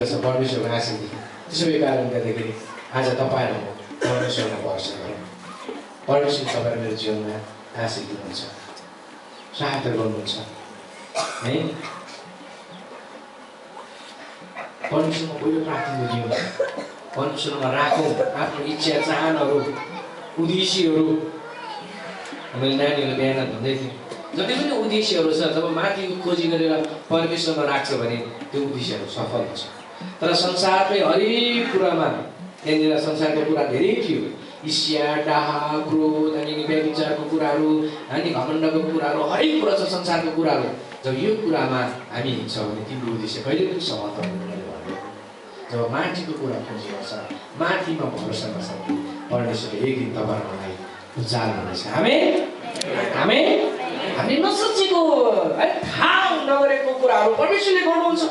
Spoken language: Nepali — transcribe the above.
परमेश्वरको आशीष दिनु। त्यसै कारणले गर्दाखेरि आज तपाईँहरू परमेश्वरमा भरोसा गरौँ। परमेश्वर तपाईँहरू मेरो जीवनमा आशीष दिनुहुन्छ, सहायता गर्नुहुन्छ है। परमेश्वरमा पहिलो प्रार्थना दिउँ, परमेश्वरमा राखौँ आफ्नो इच्छा चाहनाहरू उद्देश्यहरू। मैले नानीहरू बिहान भन्दै थिएँ, जति पनि उद्देश्यहरू छ जब माथि खोजी गरेर परमेश्वरमा राख्छ भने त्यो उद्देश्यहरू सफल हुन्छ। तर संसारमै हरेक कुरामा त्यहाँनिर संसारको कुरा धेरै थियो, ईर्ष्या, डाहा, क्रोध, अनि व्यभिचारको कुराहरू, अनि घमण्डको कुराहरू, हरेक कुरा छ संसारको कुराहरू। जब यो कुरामा हामी हिँड्छौँ भने तिम्रो उद्देश्य कहिले पनि समाप्त हुँदैन भन्यो। जब माथिको कुरा खोजी गर्छ, माथिमा भरोसा गर्छ, परमेश्वरले एक दिन तपाईँहरूलाई उज्यालो हुनेछ। हामी नसोचेको है, थाहा नगरेको कुराहरू परमेश्वरले गर्नुहुन्छ।